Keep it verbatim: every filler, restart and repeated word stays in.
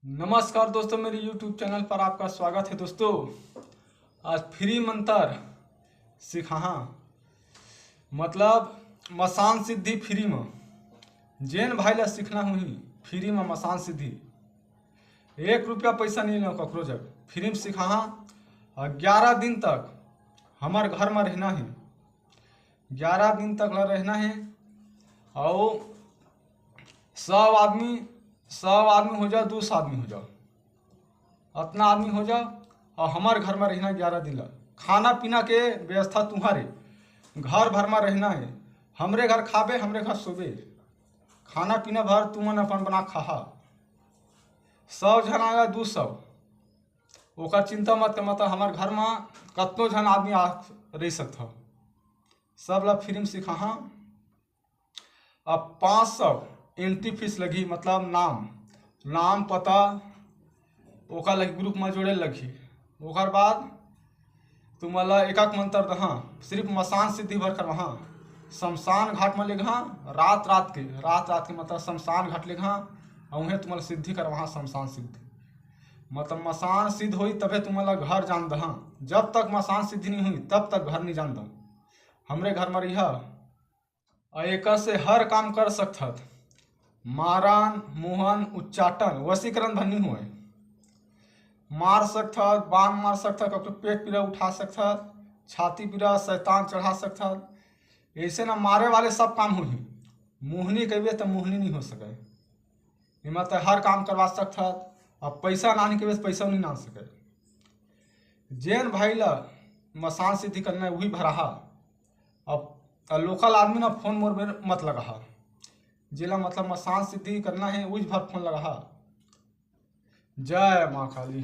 नमस्कार दोस्तों, मेरे YouTube चैनल पर आपका स्वागत है। दोस्तों, आज फ्री मंत्र सिखाहा, मतलब मसान सिद्धि फ्री म। जेन भाई ला सीखना होही फ्री म मसान सिद्धि, एक रुपया पैसा नहीं लो ककरो जग, फ्री म सिखाहा। और ग्यारह दिन तक हमर घर म रहना है, ग्यारह दिन तक ला रहना है। और सौ आदमी, सौ आदमी हो जाओ, दो सौ आदमी हो जाओ, अतना आदमी हो जाओ, और हमर घर म रहना ग्यारह दिन ला। खाना पीना के व्यवस्था तुम्हारे घर भर म रहना है। हमरे घर खाबे, हमरे घर सोबे, खाना पीना भर तुमन अपन बना खाहा। सौ झन आया, दो सौ, ओकर चिंता मत कर, मतलब हमर घर म कतनो झन आदमी आ रह सकत हव। सब ला फ्री म सिखाहा। अब पाँच सौ एंट्री फीस लगही, मतलब नाम, नाम पता, ओकर लगी ग्रुप म जोड़े लगही। ओकर बाद तुमन ला एक एक मंत्र दहा, सिर्फ मसान सिद्धि भर करवाहा। शमशान घाट म लेगहा, रात रात के, रात रात के मतलब शमशान घाट लेगहा, और उहें तुमन ला सिद्धि करवाहा, शमशान सिद्धि। मतलब मसान सिद्ध होई तभे तुमन ला घर जान दहा। जब तक मसान सिद्धि नहीं हुई तब तक घर नहीं जान दहा। हमरे घर म रहिहा। और एकर से हर काम कर सकथत। मारन, मोहन, उच्चाटन, वशीकरण भर नहीं होए। मार सकथत, बाण मार सकथत, ककरो पेट पीरा उठा सकथत, छाती पीरा, शैतान चढ़ा सकथत। ऐसे ना मारे वाले सब काम होही। मोहनी कहिबे त मोहनी नहीं हो सके। एमा त हर काम करवा सकथत। अब पैसा नानी कहिबे त पैसा नहीं नान सके। जेन भाई ला मसान सिद्धि करना है वही भराहा। अब लोकल आदमी ना फोन मोर बेर मत लगाहा। जेला मतलब मसान सिद्धि करना है उही भर फोन लगाहा। जय माँ काली।